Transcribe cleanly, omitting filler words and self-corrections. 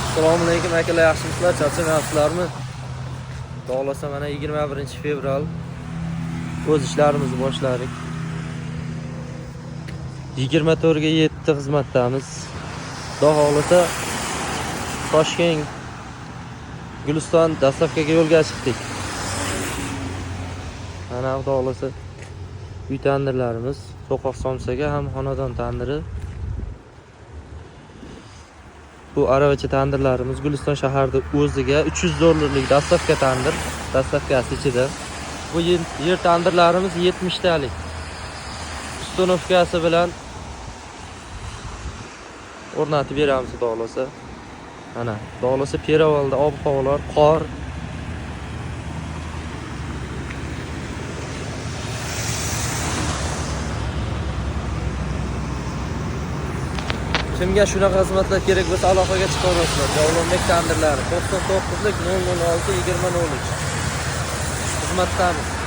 Assalomu alaykum akalar, yaxshimisizlar, charchamayapsizlarmi? Xudo xohlasa mana 21-fevral o'z ishlarimizni boshladik. 24 ga 7 xizmatdamiz. Xudo xohlasa Toshkent Guliston dastavkaga yo'lga chiqdik. Mana xudo xohlasa uy tandirlarimiz, so'qoq somsaga ham xonadon tandiri. Bu aravacha tandirlarimiz Guliston shaharida o'ziga 300 dollarlik dastavka tandir, dastavkasi ichida. Bu yer tandirlarimiz 70 talik. Ustanovkasi bilan o'rnatib beramiz xudo xohlasa. Mana xudo xohlasa Peravalda ob-havolar, qor. Kimga shunaqa xizmatlar kerak bo'lsa aloqaga chiqaverasizlar. Javlonbek tandirlari 99lik 006 20 03. Xizmatdamiz.